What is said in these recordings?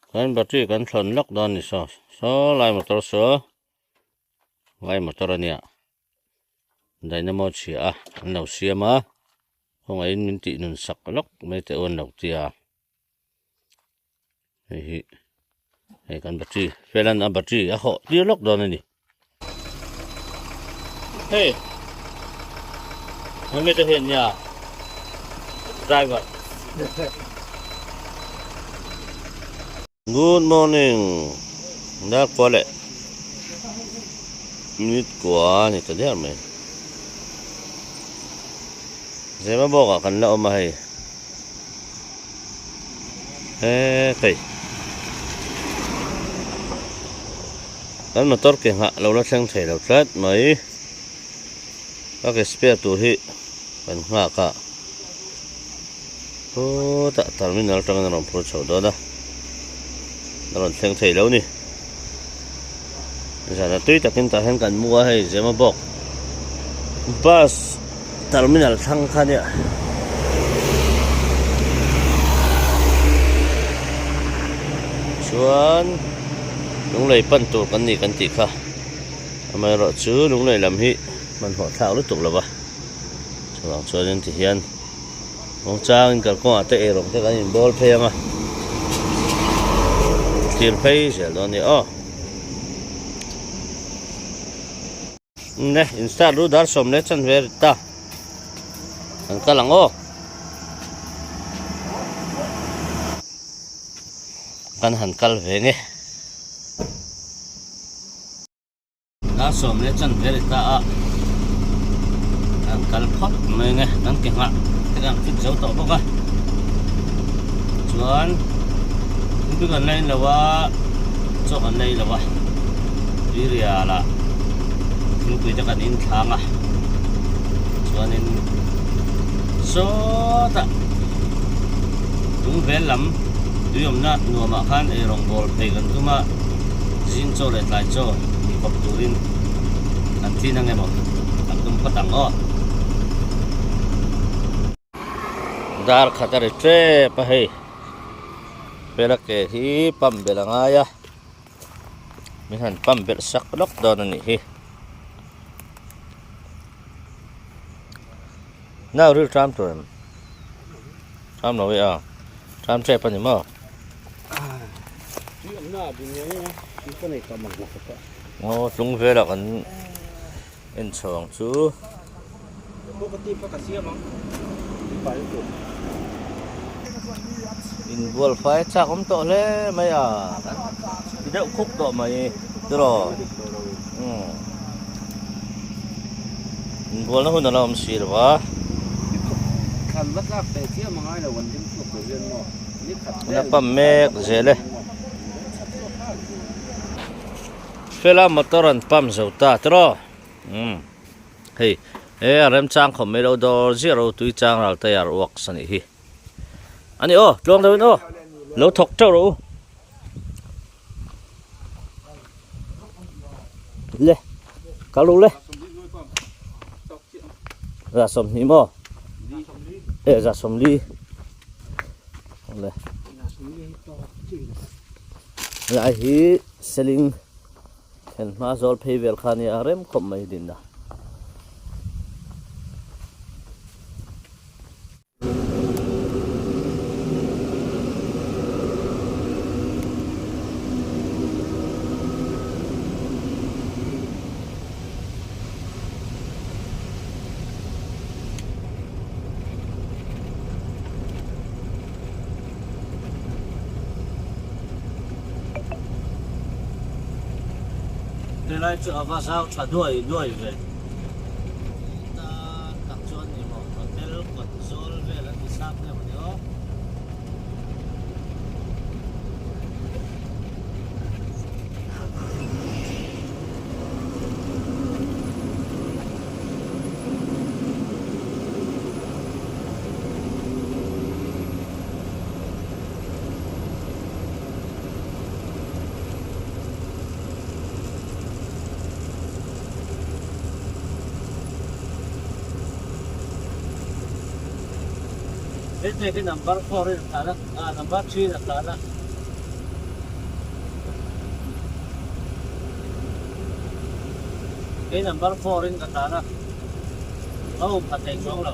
Kan battery kan thlawn lawk dawn ni saw saw lai motor saw vai motor a nia dynamo chhia a an lo siam a khawngaihin min tih nun sak lawk mai teh u an lo tia hei hi hei kan battery felan a battery a hawh tir lawk dawn a ni. Hei hemi te hian nia driver. Good morning dar kua leh minute kua a ni ta der mai zema bawk ah kan la awm a hei he hei. Kan motor ke nghah lo la thleng thei lo tlat mai. Ka ke spare tur hi kan nghak a, khutah terminal atangin a rawn phur chho dawn a, a rawn thleng thei lo ni. Zan a tui takin tah hian kan mu a hei Zemabawk bus terminal thlang kha nia. Chuan lunglei pan tur kan ni kan tih kha amaherawh chu lunglei lam hi hmanhmawh thlak lutuk lo va chuvang chuanin tihian kawngchangin kalkawngah te eirawng te kan inbawl phei ang a thlir phei zel dawn a ni aw. Ne in start ru dar sawm leh chanve a rit ta kan kal ang aw kan han kal ve nge dar sawm leh chanve a rit ta a kan kal phawt mai nge kan ke nghah te kan fit zo tawh bawk a chuan thingpui kan la in lo a chaw kan la ei lo a tuirial ah thingpui te kan in thlang a chuanin sawtah lung vel lam tui awmna nuamah khan eirawng bawl phei kan tum a zing chaw leh tlai chaw ni kawp turin kan chin ang emaw kan tum phawt ang aw. Dar khat a ri tep a hei hmela ke hi pump belh a ngai a min han pump belh sak lawk dawn a nih hi nau ril ṭam tur em ṭam lo e a ṭam tep a ni maw aw tlung velah kan En chho ang chu. Inbual fai chak awm tawh hle mai a, ti deuh khup tawh mai tiraw umm inbualna hun a la awm si lo a. La pam mek zel e. Fela motor an pump zo ta tiraw umm hei he a remchang khawp mai lo dawr ziah ro tui chang ral tayar works a nih hi a ni aw tluang deuhin aw lo thawk teuh rawh u le kal u le za sawmhnih maw e za sawmli le. Helai hi seling thlen hma zawl phei vel kha nia rem khawp mai din a. Helai chu a va zau tha duai duai ve. Ta tak chuan ni maw hotel kawt zawl vel an ti sap nge mawni aw. Hete hi number 4 in tlan a, ah number 3 in a tlan a. Kei number four in ka tlan a, ka um pha thei chuang lo.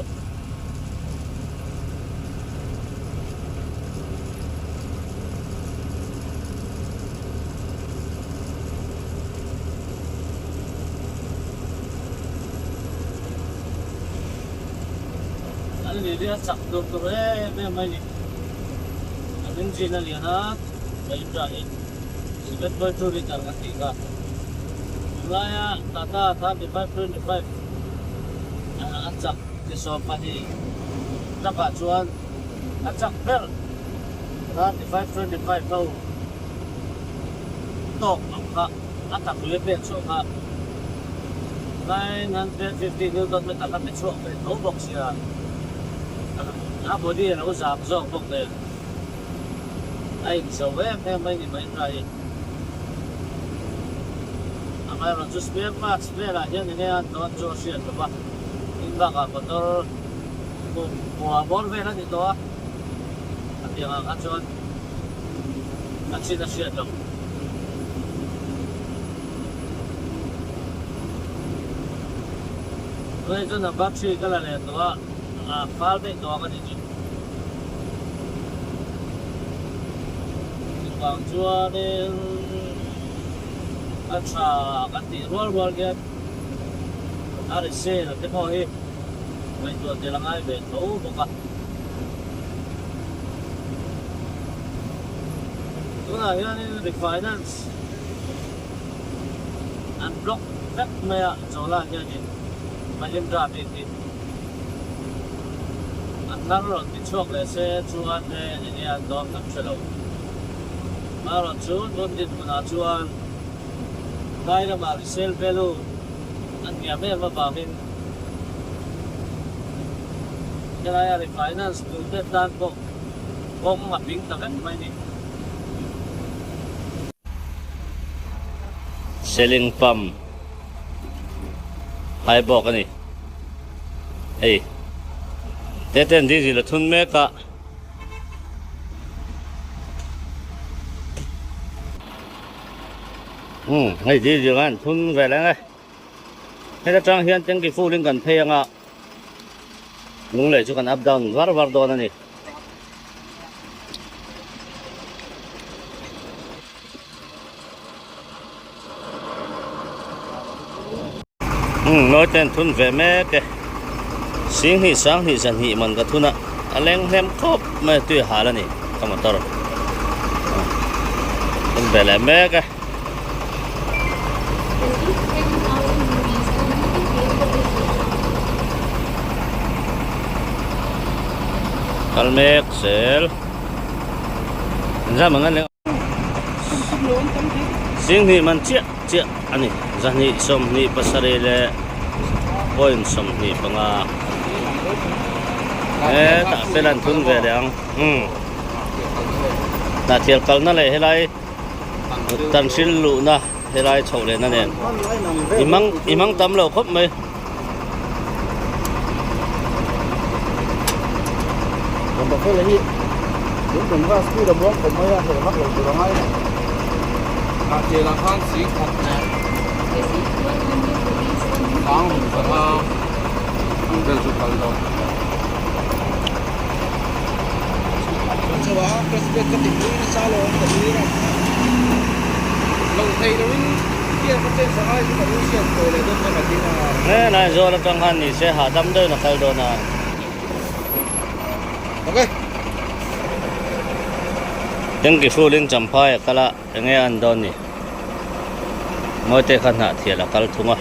An liri a chak tur tur em em mai ni. An engine a lian a, Mahindra hi 7.2 litre kan tih kha. Tunlaia Tata 3525 a chak ti 12 takah chuan a chak ber 3525 ho tawk ang kha a tak lui a pek chhuah kha 950 newton meter kha pe chhuak ve tho bawk sia a body a lo zam zawk bawk nen a inzo em em mai ni mai hna hi. Amaherawhchu spare parts velah hian enge an dawn chu a hriat lo va, tin bakah motor kum kua bawr vel a ni tawh a, a piangah kha chuan a chin a hriat lo. Tunah chuan a battery ka la leh tawh a, a fal daih tawh a ka ni chu. Chuvang chuanin a tha kan tih rual rual hian a resale te pawh hi ngaihtuah tel a ngai ve tho bawk a. Tunah hianin refinance an block vek mai a, Chola hianin Mahindra bik hi. A thar rawn ti chhuak leh se chuan he eng nge an dawn kan hre lo. Amaherawh chu tun dinhmunah chuan Thai ramah resale value a hniam em avangin helaia refinance tur te tan pawh kawng a ping ta vek mai ni. Selling pump hai bawk a ni. Hei te ten diesel a thun mek a. Umm hei diesel khan thun ve reng e. Heta tang hian tanky full in kan phei anga lunglei chu kan up down var var dawn a ni. Umm nawi ten thun ve mek e Singhnih sanghnih zahnih man ka thun a a leng hnem khawp mai a tui hal a ni ka motor thun ve leh mek e. Kal mek zel engzam ang a leng. Singhnih man chiah chiah a ni. Zahnih 27 leh point 25 hetah fel an thun ve leh ang. Umm Hnahthial kalna leh helai tan hrilh luhna helai chhoh lehna nen i mang i mang tam lo khawp mai. Helai zawl atang khan ni se hahdam deuhin a kal dawn a. Tanky full in champhai a kal a enge a an dawn ni. Mawite kha hnah thial a kal thung a.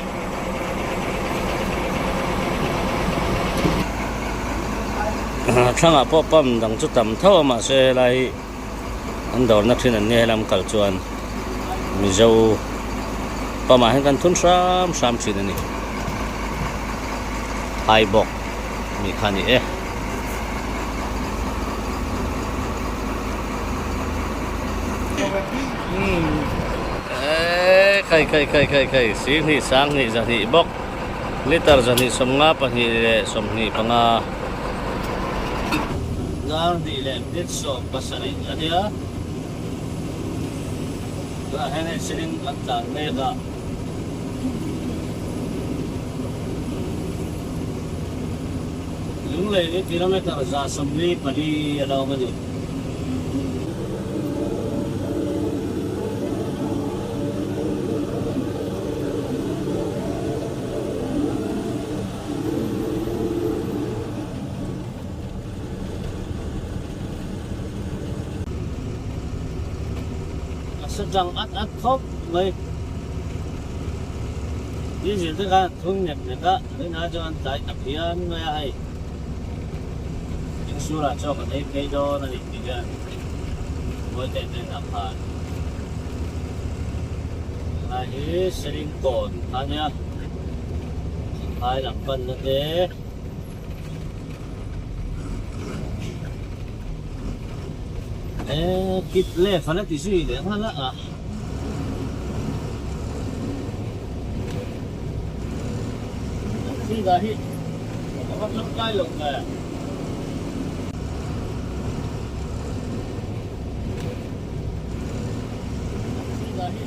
Thlangah pawh pump dang chu tam tho a mahse helai hi an dawrna thin an nia helam kal chuan Mizo pump ah hian kan thun hram hram thin a ni. Phai bawk mi kha a ni e. Khai khai khai khai khai 12 sanghnih zahnih bawk liter zahnih sawmnga pahnih leh sawmhnih panga dar hnih leh minute sawm pasarih a nia tunah hian hei siling kan tlan mek a. Lunglei hi kilometre 144 a lo awm a ni. A sa tang at at khawp mai. Diesel te khan an thun nek nek a, rinai chuan an tlai tak hian mai a hei. Insurah chaw kan ei phei dawn a ni tih hian Mawite hnenah khan Tunlai hi Seringkawn kha nia Phai lam panna te. Eee kit left a la ti zui leh nghal a. Thil dah hi a va tangkai lo ve. Thil dah hi.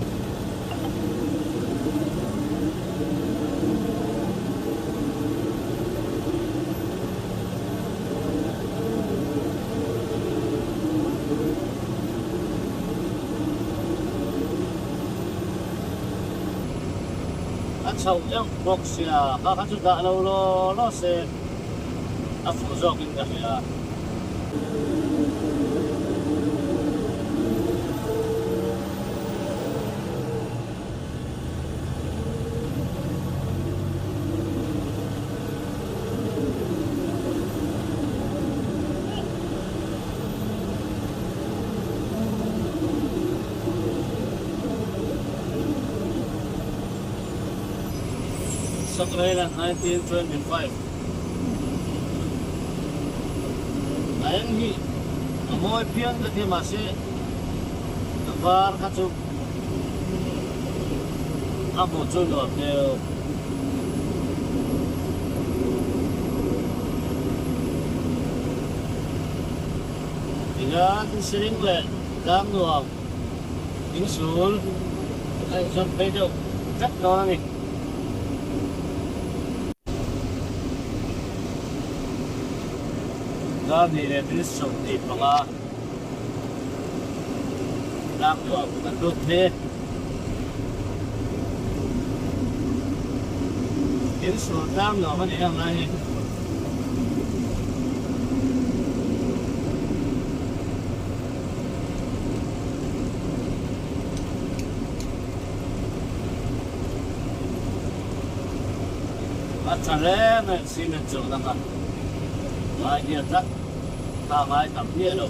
A chhoh deuh bawk sia kha kha chu dah lo law law se a fuh zawkin ka hria. Sakraila 1925 A eng hi a mawi phian ka ti mahse a var kha chu a hmuh chu nuam deuh. Tihian siling leh tlang nuam insul a inzawm phei deuh vek dawn a ni. Gandhi leh minute 25 tlang nuam kan lut phei. Insul tlang nuam a ni ang lai hi. A tha hle mai cement chawhna kha ngai hian tlat kha ngai tam miah lo.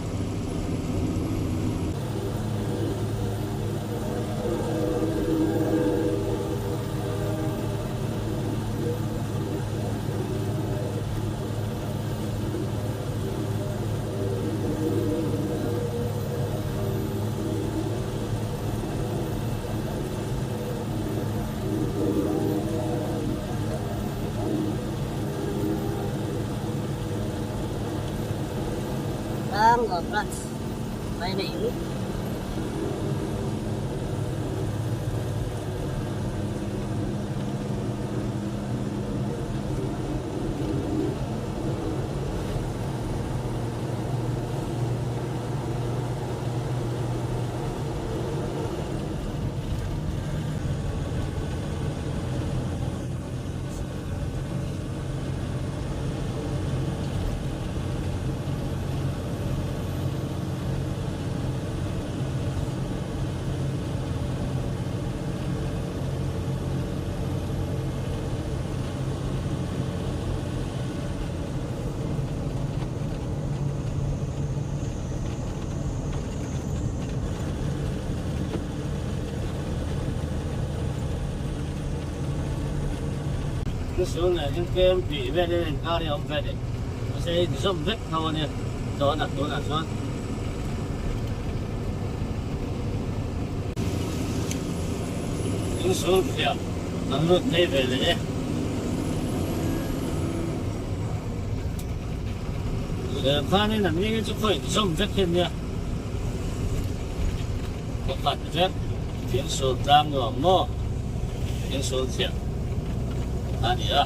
Tlang branch mai nei in. Chu nen hian kem tih vel in inkar hi a awm ve ni. Mahse hei inzawm vek tho a nia dawn a tunah chuan. Insul phiah kan lut phei ve leh e. Khanin an ni hi chu khaw inzawm vek hi ania. Pakhat vek insul tlang nuam maw insul thiah a ni a.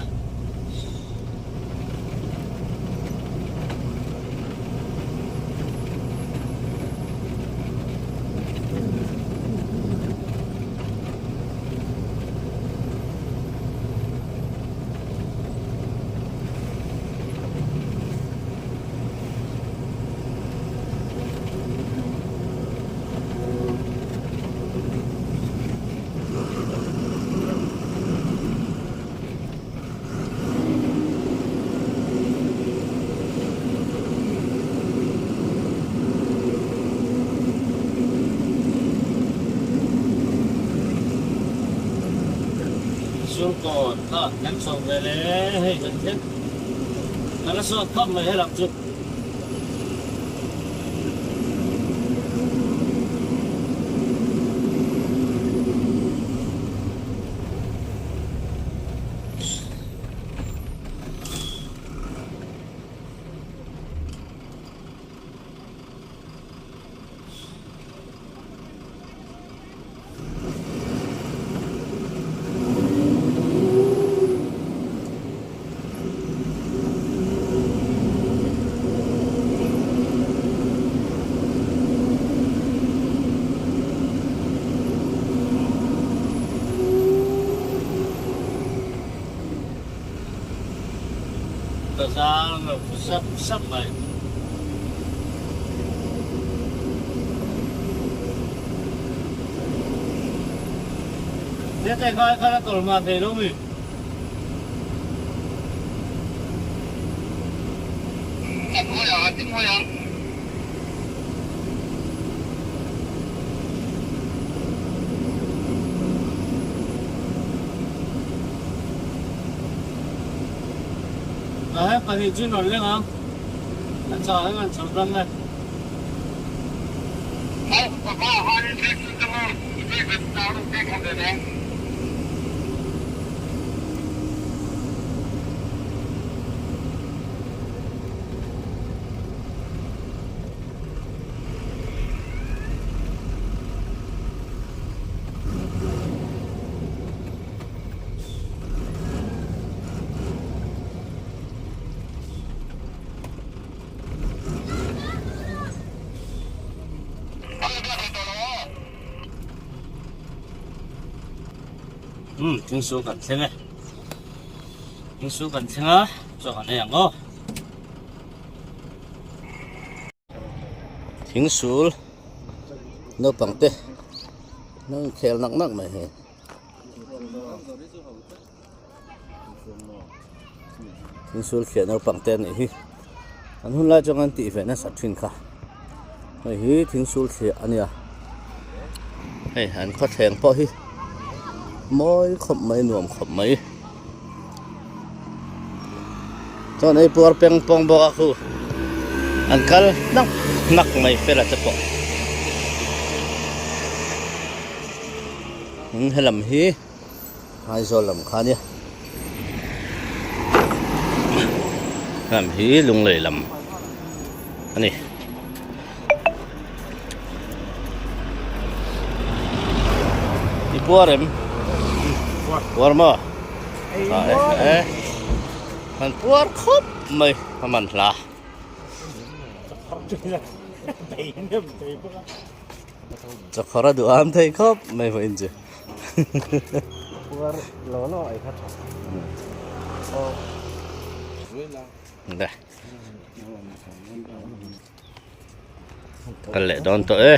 Thingsulkawn kha kan chho ve le hei kan thleng ka la sawt khawp mai helam chu. Ka zang lo sap sap mai. He te khai khan a tawlh mah thei lo mi. Ahe pahnih chu rawn leng ang. A chah hian an chho tlang e. Umm thingsul kan thleng e thingsul kan thleng a chaw kan ei ang aw thingsul naupang te an inkhel nak nak mai hei. Thingsul thliah naupang te anih hi an hun lai chuan an tih ve nasa thin kha hei hi thingsul thliah a nia hei an khawthleng pawh hi mawi khawp mai nuam khawp mai chuan ei puar peng pawng bawk a khu an kal hnak hnak mai fela te pawh helam hi. Aizawl lam kha ania lam hi Lunglei lam a ni. I puar em? Puar maw? E an puar khawp mai a man hla. Chawkhawr a duham thei khawp mai vawiin chu. Puar lo lo ai kha tha. Nde. Kal leh dawn tawh e.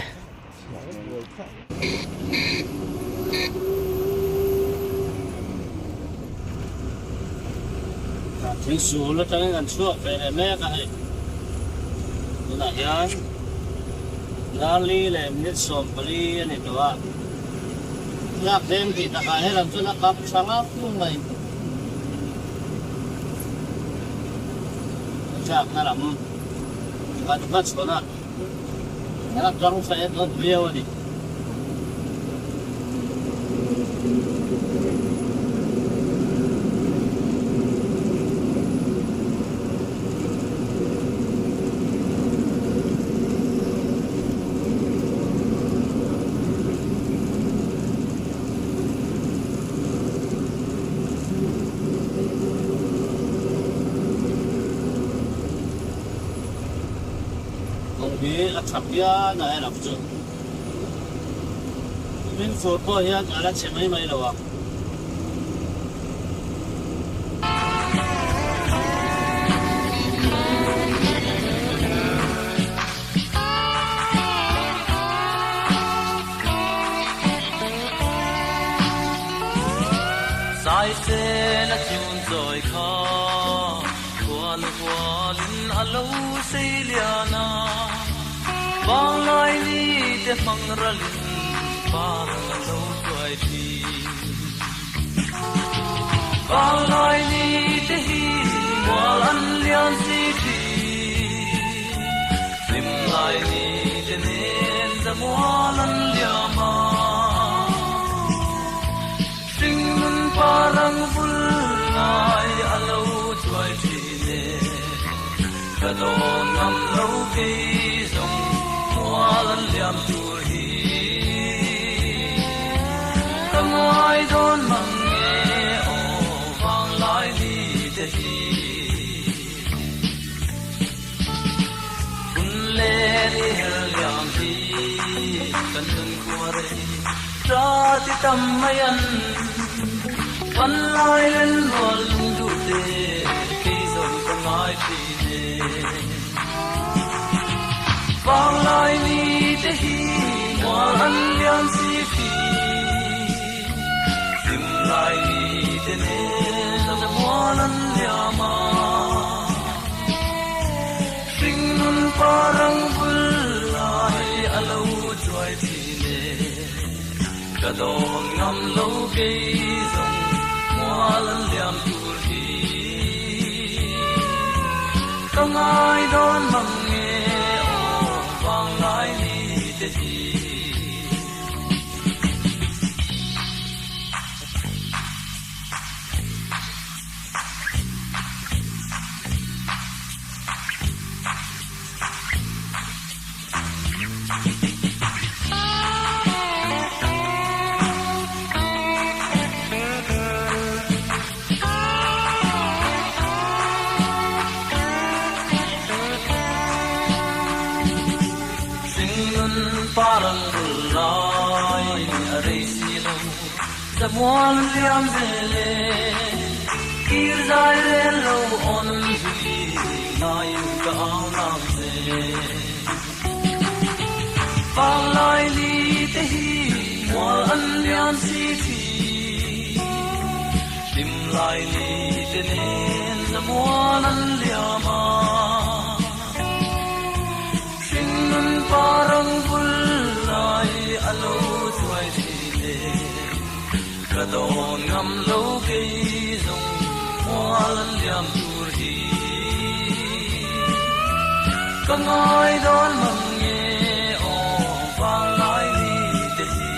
Thing sul atangin kan chhuak ve leh mek a hei. Tunah hian Darli leh minute 40 a ni tawh a. Lak veng tih takah helam chuan a kap tha ngap mai. A tlakna lam kan hmachhawn a, a tang feh dawt viau a ni. Kawng hi a tha phian a helam chu. Min fur pawh hian a la chhe mai mai lo ang. Saisel a chun chawi kha khual hualin a lo sei lian a, vanglai ni te hmang ralin par a lo tuai thin. Vanglai ni te hi mual an liam si thin. Hlim lai ni te nen zamual an liam a. Hringnun parang vul ngai a lo chuai thin e. Ka dawn ngam lo kei zawng mual an liam tur hi. Ka ngai dawn mang nge aw vanglai ni te hi. Hun len i her liam hi kan nun khua rei ta ti tam mai an. Panlai len rual lung duh te kei zawng ka ngai thin e. Vanglai ni te hi mual an liam si thin. Hlim lai ni te nen mual an liam a. Hringnun parang vul lai a lo chuai thin e. Ka dawn ngam lo kei zawng mual an liam tur hi. Ka ngai dawn mang nge aw vanglai ni te hi. Hringnun parang bul lai a rei si lo, zamual liam zel e. Kir zai rel lo awn zui ngaiin ka au nang che. Vanglai ni te hi mual an liam si thin, hlim lai ni te nen zamual an liam a. Hringnun parang vul lai a lo chuai thin e. Ka dawn ngam lo kei zawng mual an liam tur hi. Ka ngai dawn mang nge aw vanglai ni te hi.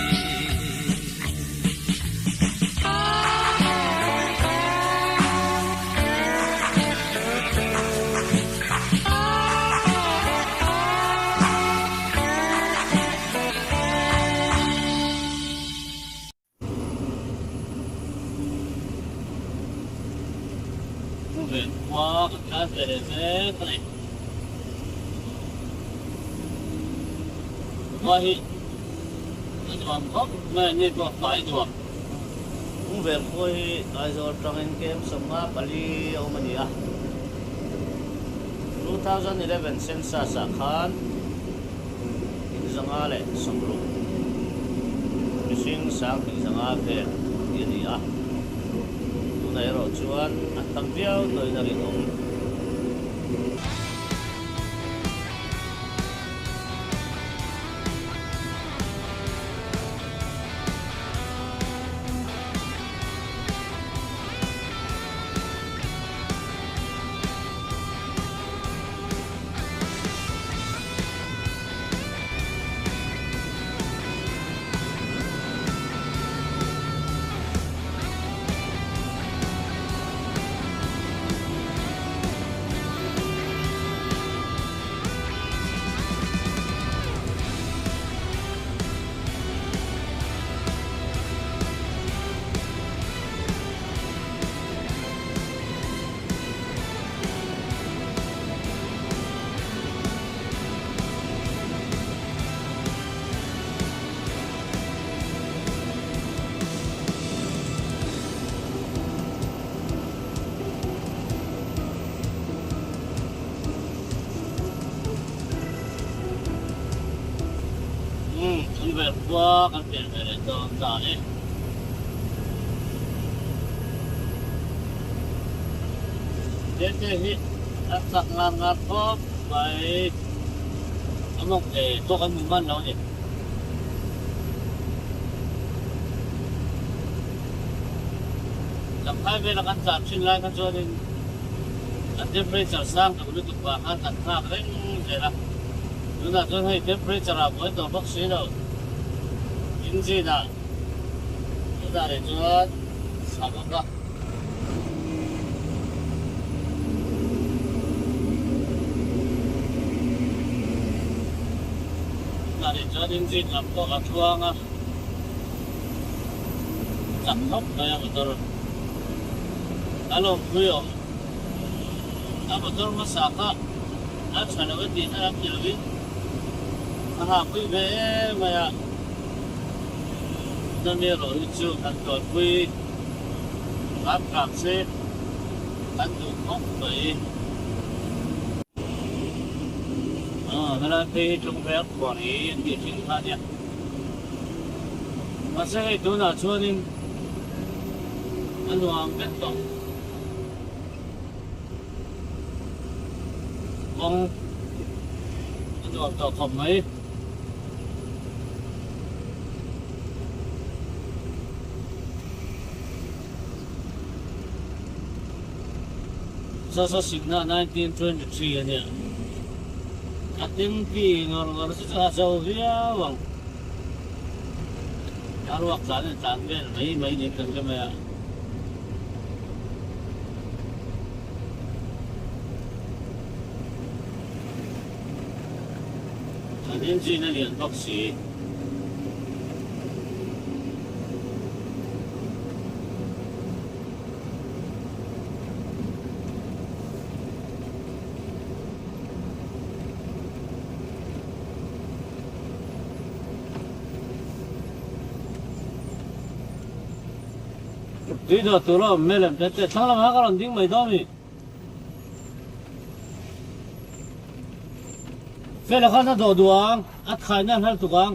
Ven khua kan tlan ve leh mek a ni. Khua hi a nuam khawp mai a ni pawh fai nuam. Ven khua hi Aizawl atangin kem 54 a awm a ni a. 2011 census ah khan 560 mihring 2500 vel hi a ni a, tunah erawh chuan an tam viau tawhin a rinawm. Umm Thangvel khua kan pian ve leh dawn ta e. Tete hi a chak ngar ngar khawp mai. A mawk e pawh kan hmu hman lo a ni. Champhai vela kan tlan thin lai kha chuanin a temperature sang duh lutuk vang khan kan nghak reng zel a. Tunah chuan hei temperature ah buai tawh bawk si lo. Engine ah tunah leh chuan tha bawk a. Tunah leh chuan engine lam pawh a tluang a. Chak khawp mai a motor a lawmpui awm a motor hmasa kha a tha lo e tih hna ti lovin a hahpui ve em mai a chumi erawh hi chu kan tuanpui hram hram se kan duh khawp mai. Aw helai phei hi tlungvel khuar hi an tih thin kha ania. Mahse hei tunah chuanin a nuam vek tawh. Kawng a nuam tawh khawp mai. Saw saw sikna 1923 a nia. A tempi ngawr ngawr chu chu a zo viau ang. A ruak tlan in tlan vel mai mai niin kan hre mai a. An engine a lian bawk si. Tui dawt tur a awm hmel em tete thlang lamah ka rawn ding mai dawn a ni. Fela khan a dawh duh ang, a thaina hlar tuk ang.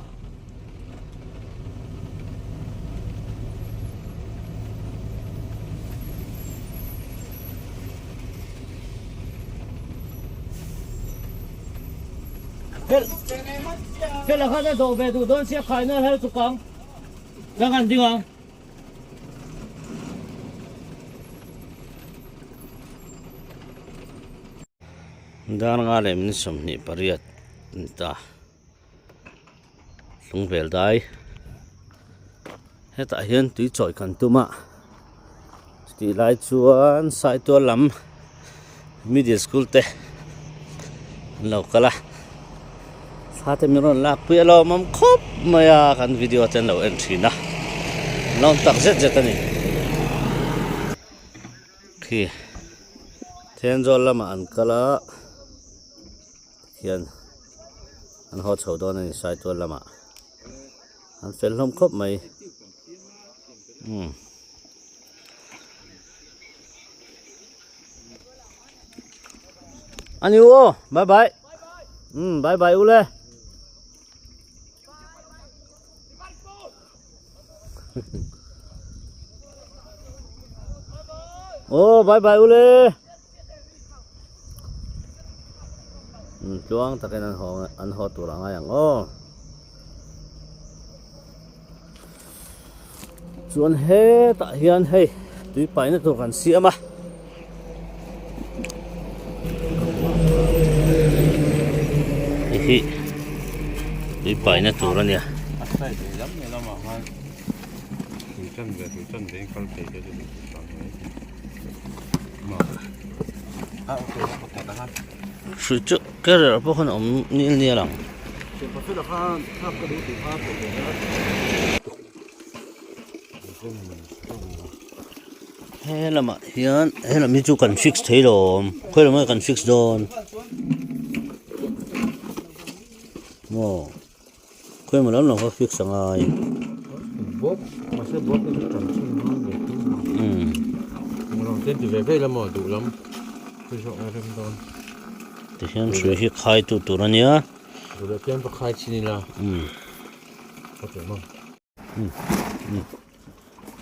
Fela khan a dawh ve duh dawn sia khaina hlar tuk ang. Ka ngan ding ang. Dar nga leh min 28 a ni ta hlungvel dai hetah hian tui chawi kan tum a chutih lai chuan saitual lam middle school te an lo kal a thla te min rawn lak pui a lawmawm khawp mai a kan video te an lo en thin a an lawm tak zet zet a ni. Khi Thenzawl lamah an kal a hian an haw chho dawn a ni Saitual lamah an fel hlawm khawp mai umm. Ani u aw bye bye umm bye bye u le. Aw bye bye ule tluang takin an haw an haw tur a ngai ang aw chuan hetah hian hei tui paina tur kan siam a. Hei hi tui paina tur a nia. A side lehlam lehlamah khan tui chanve tui chanve in kal thei te chu Hrui chu carrier pawh khan a awm nil nial ang. He lamah hian he lam hi chu kan fix thei lo awm khawi lamah kan fix dawn maw khawi emaw lam lam kha fix a ngai tihian hrui hi khai tu tur a nia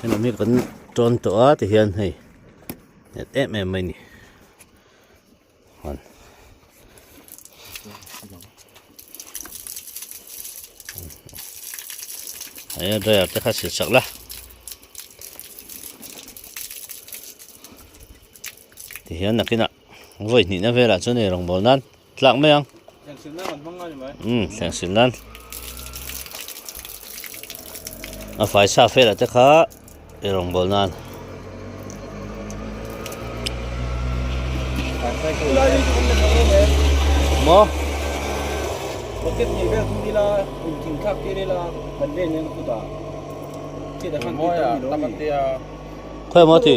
Helam hi kan tawn tawh a tihian hei nghet em em mai a ni huan hei a dryer te kha sil sak la. Tihian nakinah vawi hnihna velah chuan ei rawngbâwl nan tlak mai ang. Thlengsil nan kan hmang ngai ni mai. Umm thlengsil nan. A fai sa velah te kha ei rawngbâwl nan. Maw? Bucket hnih vel thung ila in thing thlak tir ila kan ven nen khutah khitah khan tui tam ni lo mi. Khawi maw ti?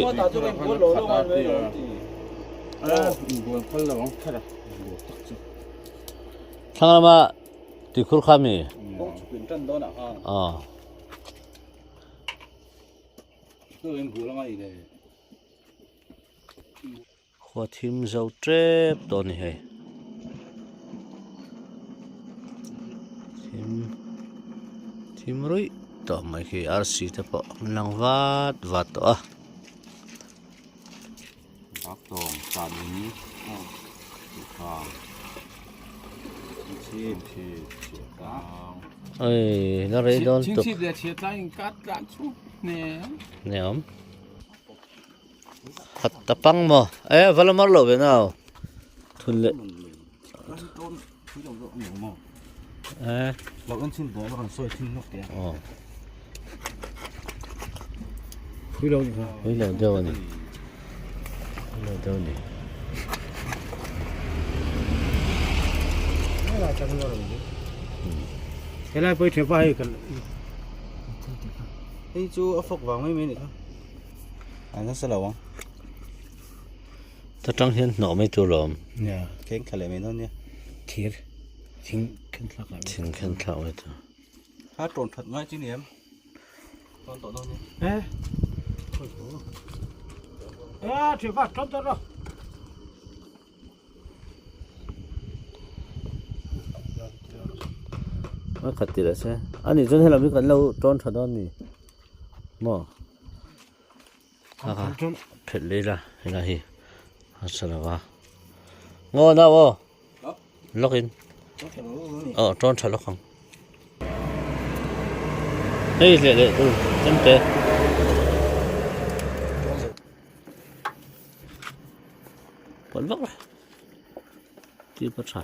Thlang lama tuikhur kha mi? Aw. Khua thim zo tep tawh a ni hei. Thim thim ruih tawh mai khi arsi te pawh an lang vat vat tawh a. Bak tawng tan in tha chhip chhip chhia tlang. Oi la rei dawn tuk. Chhip leh chhia tlang in kat tlan chu hne. Hne awm. Khat ta pang maw? E va la mar lo ve nau. Thun leh. E. Lo en chin bo kan sawi thin nok te. Aw. Phui lo ni. Phui lo deuh ani. Phui lo deuh ani. Helai pawh i thianpa hei kan hei chu a fawk vang mai mai a ni kha. A nasa lo ang. Ta tang hian hnawh mai tur lawm. Nia, keng kha leh mai dawn nia. Thir thing khen thlak mai. Thing khen thlak mai tur. Kha tawn that ngai chi ni em? Tawn tawh dawn nia. Eh. Eh, thir va tawn tawh rawh. A khat ti leh se. Ani chuan helam hi kan lo tawn tha dawn ni. Maw? A kha phelh leh ila helai hi a tha lo va. Ngaw nau aw. Lawk in. Aw tawn tha lawk ang. Hei leh leh tur chemte. Pawlh vak la. Ti pa tha.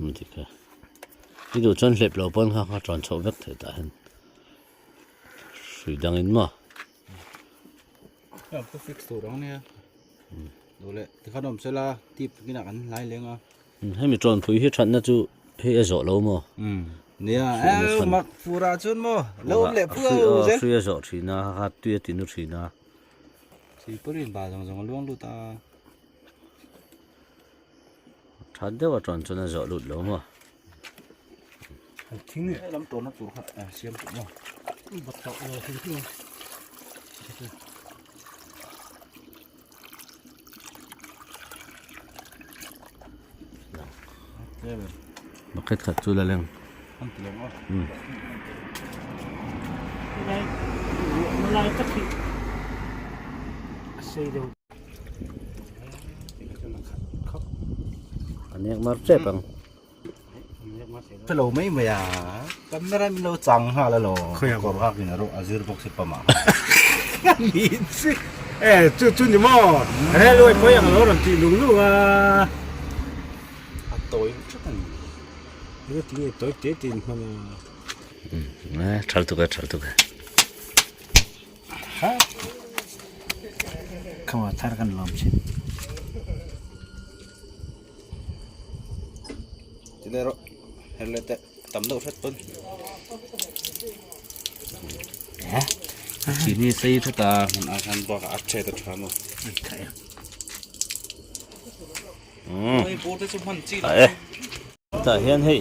Um dik a. I duh chuan hlep lo pawn kha kha tawn chhoh vek theih tah hian hrui dangin maw. Ka fix tur ang nia. Duh leh tikhan awm sela tip kinah kan hlai leng a. Hemi tawnpui hi thatna chu hei a zawh lo maw? Nia, mak furah chuan maw lo awm leh phu a zel. Hrui a zawh thin a, kha tui a tinu thin a. Sipawrin bal zawng zawng a luang lut a. That deuh a tawn chuan a zawh lut lo maw? Lam tawnna tur kha siam tawh maw? Bucket khat chu la leng. A nek mar tep ang. Lo mai mai a camera min lo chang nghal a lo kawr hak in a rawh a zir bawk si pama. E chu chu ni maw railway pawh ang lo rawn tih lung lung a. A tawi tlat a ni. Enge tinge tawi te te in hman a. E thal tuk e thal tuk e. Ha khawa thar kan lawm thin. Ti leh rawh her leh teh tam deuh hret pawn. Chini sei tha ta hmun ah khan bak a thet a tha maw. Tah hian hei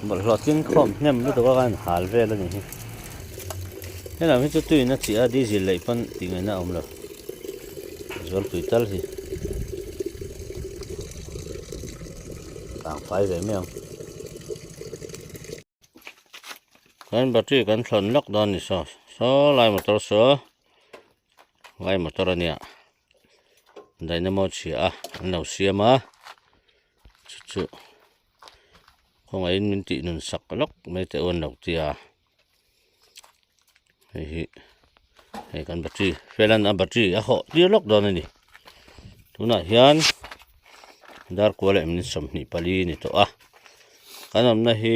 bawlhhlawh tling khawm hnem lutuk a khan hal vel a ni hi. Helam hi chu tuiin a chih a diesel leh pawn tih ngaihna a awm lo. Zualpui tal hi kang fai ve mai ang. Kan battery kan thlawn lawk dawn a ni saw saw lai motor saw vai motor a nia. Dynamo chhia a an lo siam a chu chu khawngaihin min tih nun sak lawk mai teh u an lo ti a. Hei hi hei kan battery felan a battery a hawh tir lawk dawn a ni tunah hian dar kual leh minute 24 a ni tawh a kan awmna hi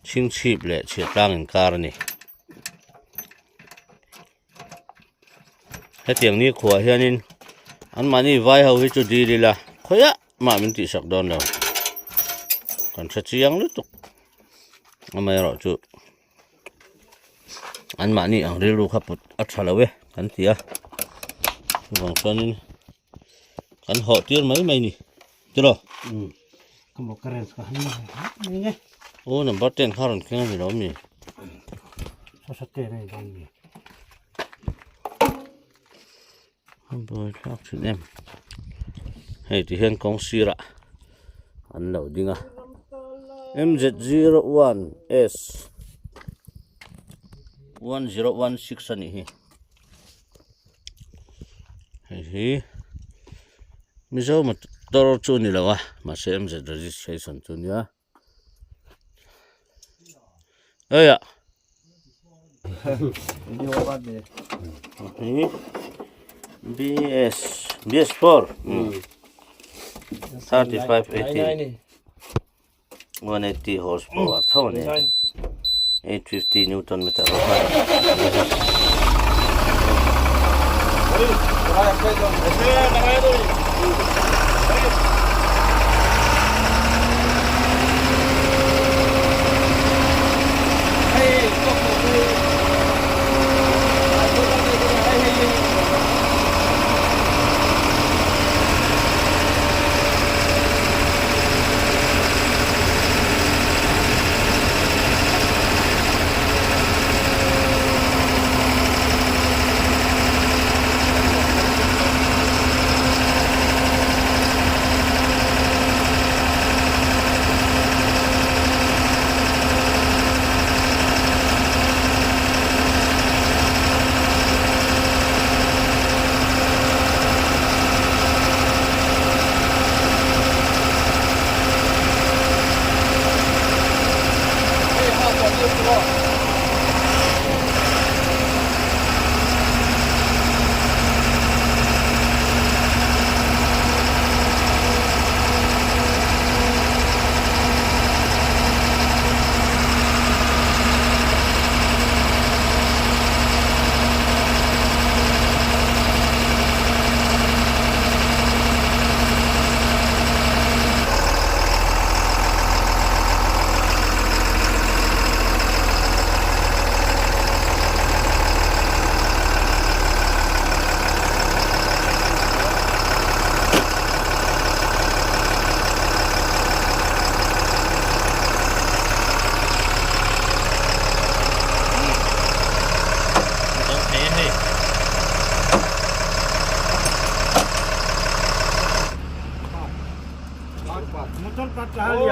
chhingchhip leh chhiahtlang inkar a ni hetiang ni khuah hianin anmahni vai ho hi chu dil ila khawiah mah min tihsak dawn lo kan hre chiang lutuk amaherawhchu anmahni ang rilru kha put a tha lo e kan ti a chuvang chuanin kan hawh tir mai mai ni tiraw aw number ten kha rawn keng a ni lo mi A buai thlak thin em hei ti hian kawng sirah an lo ding a M Z zero one S 1016 a nih hi hei hi Mizo motor chu a ni lo a mahse M Z registration chu a nia. Aya. BS BS4 35 18 180 horsepower tho ani 850 newton meter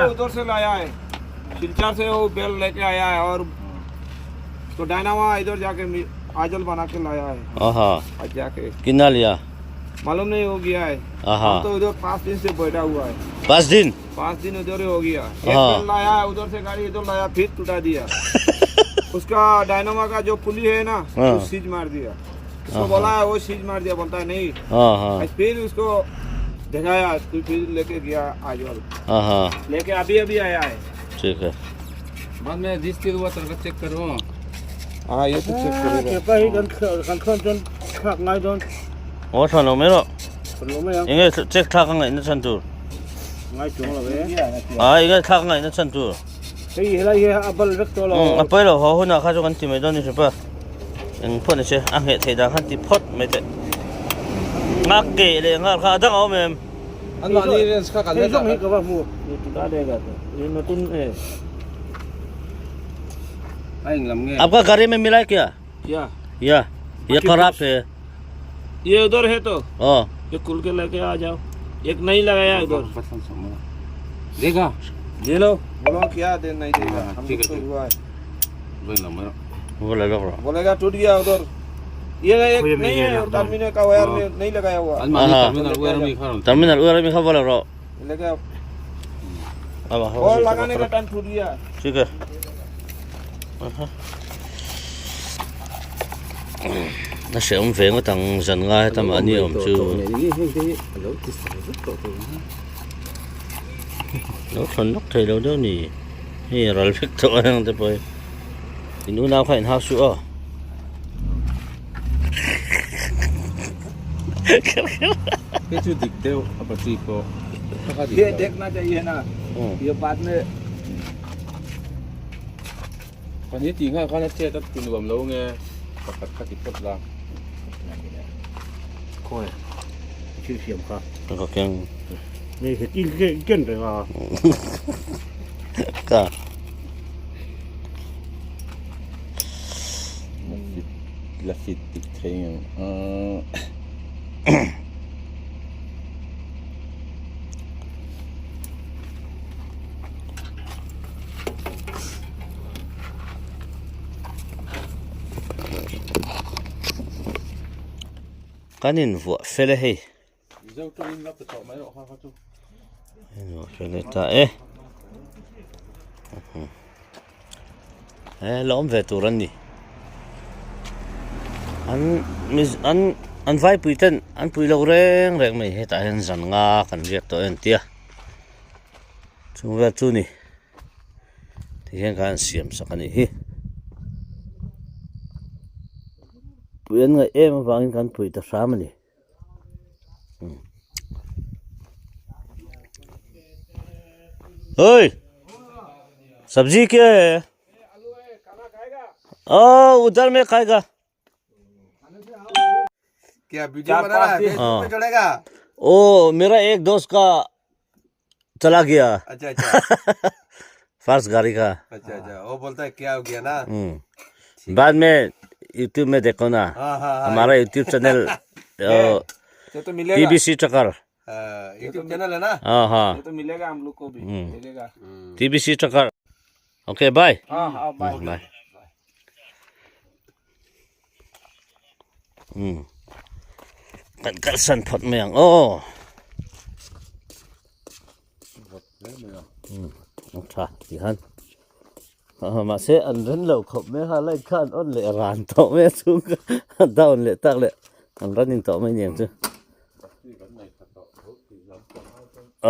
उधर से लाया है सिलचर से वो बेल लेके आया है और तो डायनामा इधर जाके आजल बना के लाया है। आज जाके कितना लिया मालूम नहीं हो गया है। हम तो उधर 5 दिन से बैठा हुआ है। 5 दिन? 5 दिन उधर ही हो गया। एक बेल लाया है उधर से गाड़ी इधर लाया फिर टूटा दिया। उसका डायनामा का जो पुली है ना वो सीज मार दिया। उसको बोला है वो सीज मार दिया, बोलता है नहीं। फिर उसको दिखाया तो फिर लेके गया आजल। लेके अभी अभी आया है। ठीक है। बाद में जिस चीज हुआ तो चेक करो। हाँ ये तो चेक करेगा। ओ thằng mấy rồi. Inge check thak ngai na chan tur. À inge thak ngai na chan tur. Hei helai hi a bal vek tawh lo. A pawi lo haw hunah kha chu kan ti mai dawn ni hripa. Eng phawt ni se a ngheh theih dan khan ti phawt mai teh. Nghak keh leh nghal kha a dang a awm em? An mahni range kha kan Hei zawng hi ka va hmu. A eng lam nge? Apka gari mein milai kya? Ya. Ya. ये खराब है। ये उधर है तो। हाँ। ये खुल के लेके आ जाओ। एक नहीं लगाया उधर। देखा? ले लो। बोलो क्या दे नहीं देगा। हम ठीक है, तो हुआ है। वो ले लो। बोलेगा टूट गया उधर। ये एक नहीं है टर्मिनल का वायर में नहीं लगाया हुआ। टर्मिनल वायर में खा टर्मिनल वायर में खा बोला रो। लेके आओ। और लगाने का टाइम छूट गया ठीक है a hreawm ve ngawt ang zan ngai heta mahni awm chu lo thlawn lawk thei lo deuh ni hei ral vek tawh a ang te pawh hi in unau kha in hau suh aw. Hei chu dik deuh a battery pawh ये देखना चाहिए ना ये बाद में Kan hi tih nghal khan a chet a ti nuam lo nge pakhat kha ti phawt la. Khawi thil siam kha. Ka keng. Nei het in ken reng a. Ka. La fit dik thei ang a. Kan invuah fel e hei. Invuah fel e ta e. He la awm ve tur an ni. An an an vaipui ten an pui lo reng reng mai hetah hian zan nga kan riak tawh a entia chung vel chu ni tihian khan an siam sak a nih hi pui an ngaih em avangin kan pui ta hram a ni. Oi sabji kya hai ओ उधर में खाएगा क्या वीडियो बना रहा है फेसबुक पे चढ़ेगा ओ मेरा एक दोस्त का चला गया अच्छा अच्छा फर्स्ट गाड़ी का अच्छा अच्छा वो बोलता है क्या हो गया ना हम्म बाद में यूट्यूब में देखो ना हाँ हाँ हाँ हमारा यूट्यूब चैनल ये तो मिलेगा टीबीसी चक्कर यूट्यूब चैनल है ना हाँ हाँ ये तो मिलेगा हम लोग को भी मिलेगा टीबीसी चक्कर ओके बाय हाँ हाँ bye bye umm kan kalsan phawt mai ang aw umm a tha ti han mahse an ren lo khawp mai a light kha an on leh ran tawh mai a chhung kha a down leh tak leh an running tawh mai aniang chu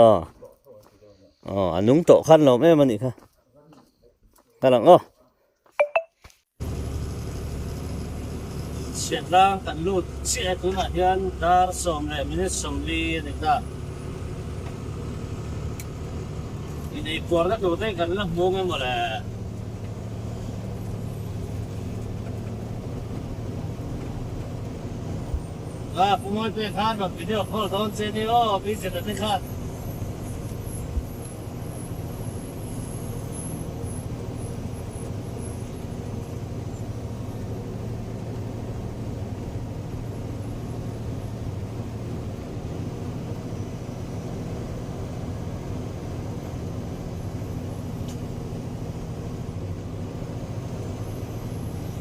aw aw a nung tawh khan lo awm em a nih kha ka lang aw. Chhiatlang kan lut chiah e tunah hian dar 10:40 a ni ta. Inei puarna tur te kan la hmu nge maw le. A pu mawi pek khan rawn video call dawn che ni aw busy ta te khan.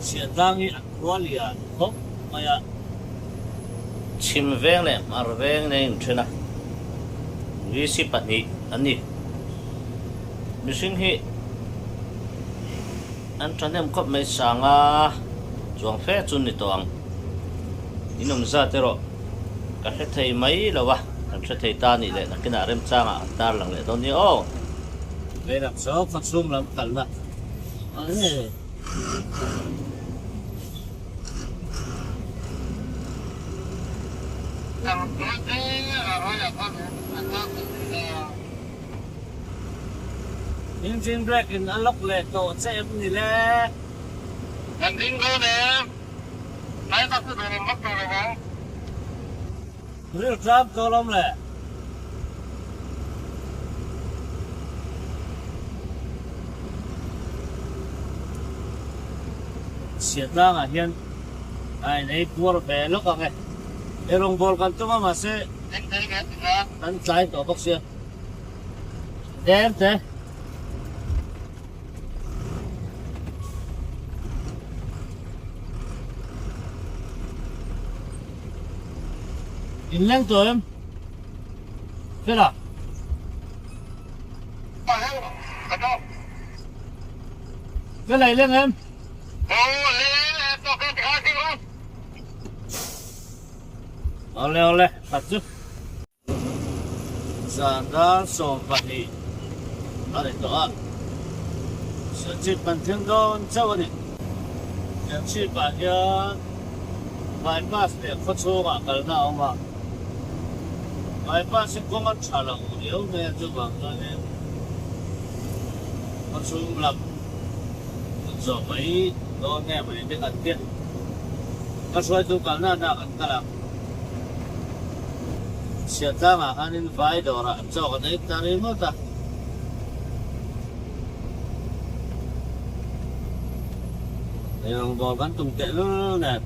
Chhiatlang hi a khua lian khawp mai a. Chhim veng leh hmar veng nen inthen a, VC pahnih an ni. Mihring hi an thahnem khawp mai sanga chuang fe chu ni tawh ang. In awm zat erawh ka hre thei mai lo a, kan hre thei ta nih leh nakinah remchangah an tar lang leh dawn nia aw. Veilam saw khawchhung lam kalna a ni. Engine brake in a lock leh tawh che em ni le? Kan ding dawn em? Tlai tak chu dawn vak tawh lo ang. Ril tlam tawh lawm le. Chhiatlangah hian a inei puar ve lawk ang e. Ei rawngbawl kan tum a mahse kan tlai tawh bawk sia. Tlem te. In leng tawh em? Fela. Ka lei leng em? Awle awle, khat chu. Zan dar 12 a ni tawh a, Serchhip kan thleng dawn chauh a ni. Serchhip-ah hian bypass leh khawchhungah kalna a awm a, bypass hi kawng a tha lo riau mai a, chuvang chuanin khawchhung lam kan zawh mai dawn nge mai te kan tia, ka hruaitu kalna na kan kal ang. Chhiatlangah khanin vai dawrah chaw kan ei ta ringawt a. Eirawngbawl kan tum tehlul nen.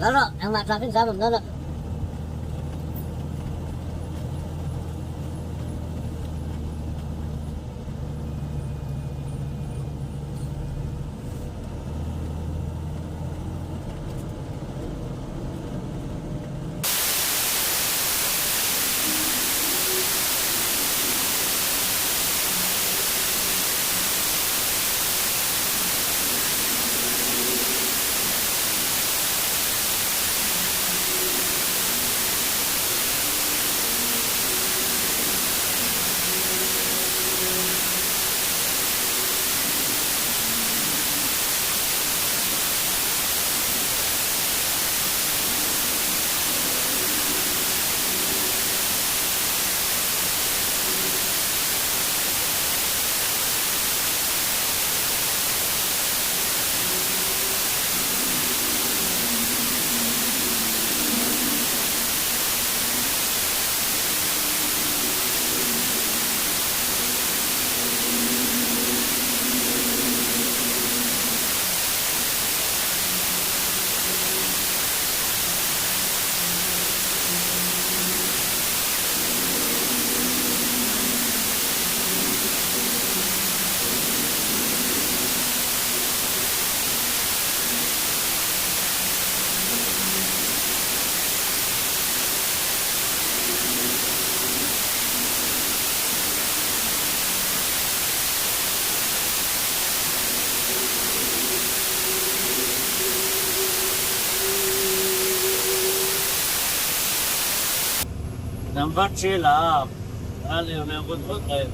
Lal rawh, engmah traffic jam awm dawn lo. Number 3 la a liu leh vut vut mai.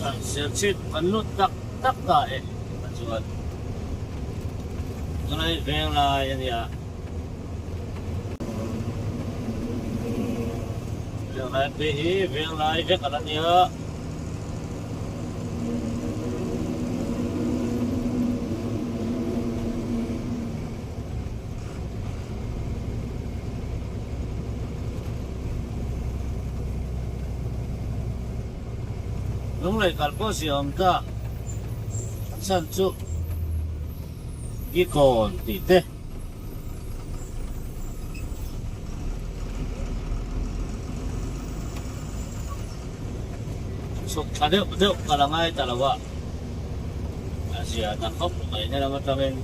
Serchhip kan lut tak tak ta e a chuan tunai veng lai a nia. Venglai phei hi venglai vek a la nia. Lunglei kal pawh si awm ta a chhan chu Gikawn tih te. Chhuk thla deuh deuh ka la ngai ta lo a, a zia ta khawp mai na lam atangin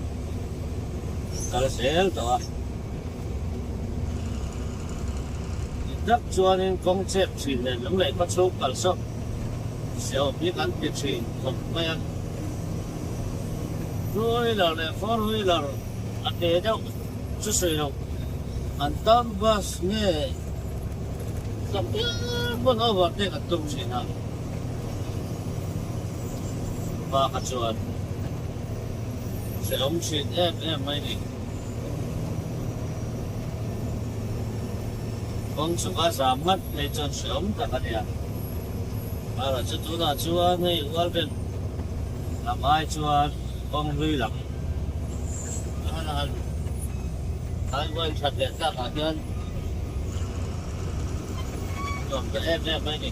kal zel tawh a. Dik tak chuanin kawng chep thin leh lunglei khaw chhung kal sawk siam hi kan ti thin khawp mai a. Two wheeler leh four wheeler a te deuh chu sawi loh an tam bus nge tam piang pawn overtake an tum thin a. Bak a chuan hrehawm thin em em mai ni. Kawng chhuk a zam ngat phei chuan hrehawm tak a nia. Mara chu tunah chuan hei Ualben lam ai chuan kawng hlui lam a han highway that leh takah hian nuam ta em em mai ni.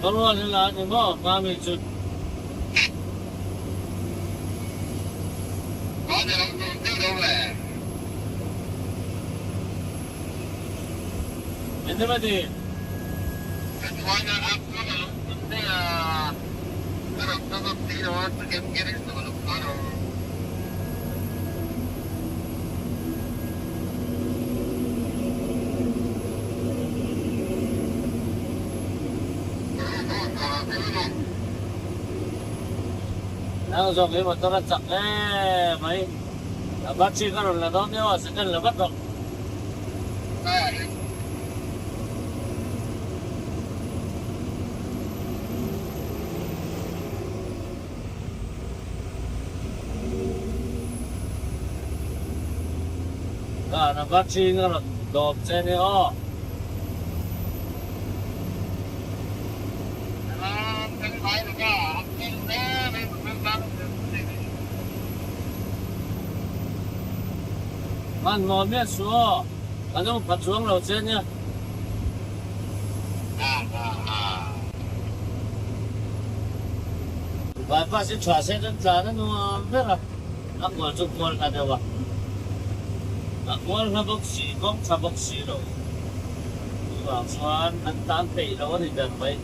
Ka rual hi la a ni maw Mami chu? Nang zawk hi motor a chak em mai. A battery ka rawn la dawn deuh a, second la vat rawh. Ka battery in a rawn dawm che nia aw. Hmanhmawh miah suh aw, kan awm pha chuang lo che nia. Bypass hi tha se chuan tlan a nuam ber a, a kual chu kual hla deuh a, a kual hla bawk si, kawng tha bawk si lo. Chuvang chuan an tan peih lo a ni ber mai.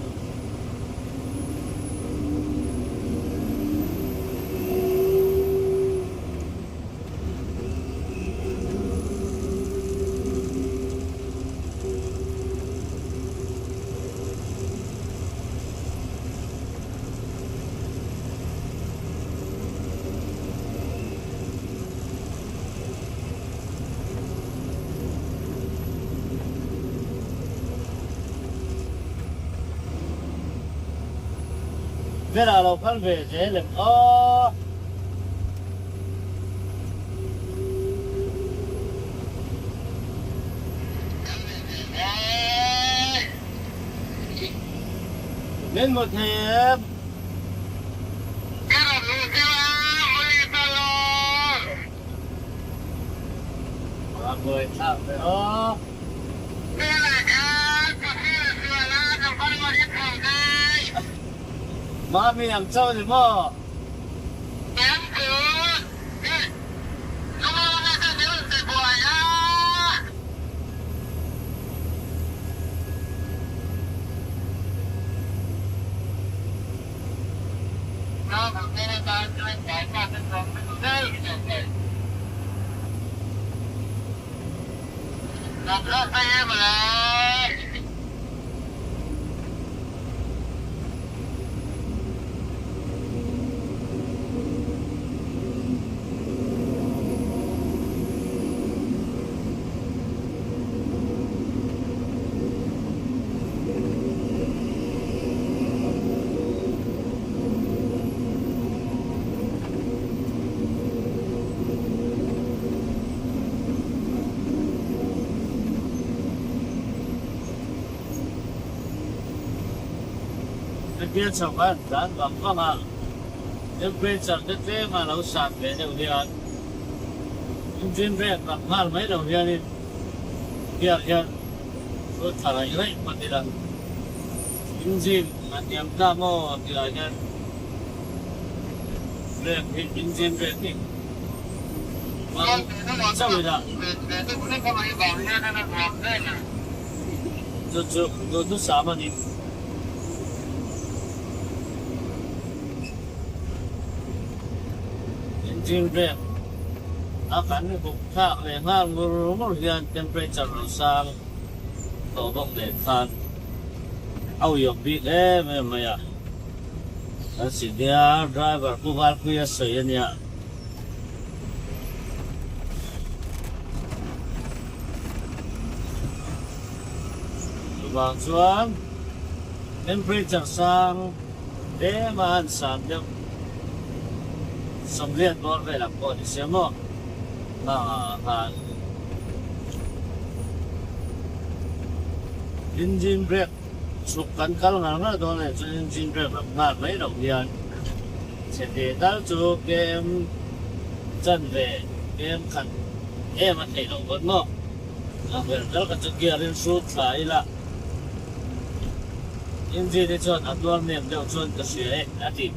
Velah lo kal ve zel em aw. Min hmu thei em? A buai thlak ve aw. Mami ang chauh ni maw? Khutia chho khan tlan vang vang a, temperature te tlem a lo san ve deuh hian engine brake lam nghal mai lo hianin gear hian hrut thla raih raih phawt ila engine a hniam ta maw tih ah hian brake hi engine brake hi hmang chauh ila chu chu duhthusam a ni. Engine brake a kan buk thlak leh nghal ngur ngur hian temperature lo sang tawh bawk nen khan a uiawm bik em em mai a. Kan senior driver Pu Valpuia sawi a nia. Chuvang chuan temperature sang tlem a han san deuh sawmriat bawr velah pawh ni se maw nghah khan engine brake chhuk kan kal ngar ngar dawn a nih chuan engine brake lam nghal mai loh hian chhe ve tal chu km chanve km khat em a theih loh pawn maw. A ber tal kha chu gear in hrut thla ila engine hi chuan a tuar nem deuh chuan ka hria e a ti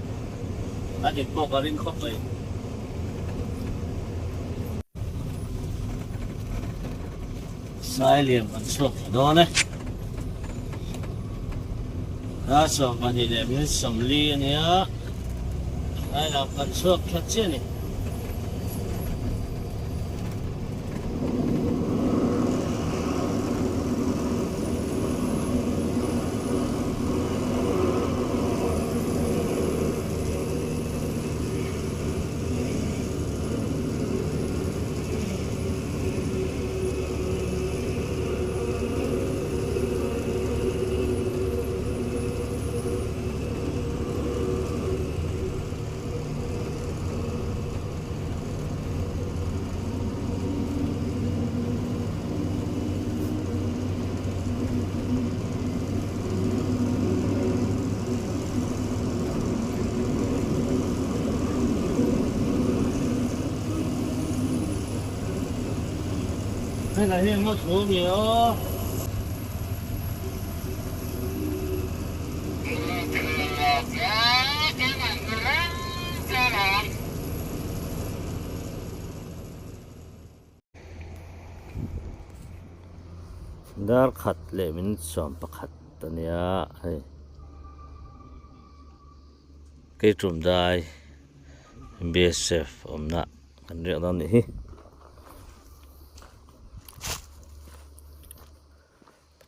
a dik pawh ka ring khawp mai. Sailiam kan chhuak thla dawn e. Dar 12 leh minute 40 a nia Sailam kan chhuak thla chiah a ni. Helai hi ngaw thu a ni aw. Dar khat leh minute 11 a nia hei keitum dai BSF awmna kan riak dawn nih hi.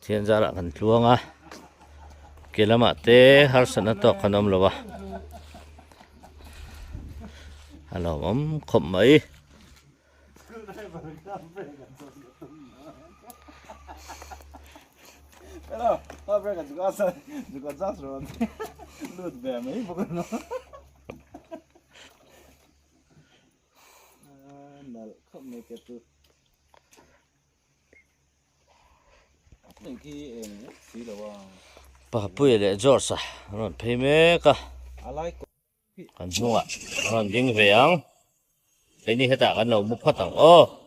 Pathian zarah kan tluang a, ke lamah te harsatna tawk kan awm lo a, a lawmawm khawp mai. Papuia leh George-a an rawn phei mek a, kan hnungah an rawn ding ve ang, keini hetah kan lo mu phawt ang aw.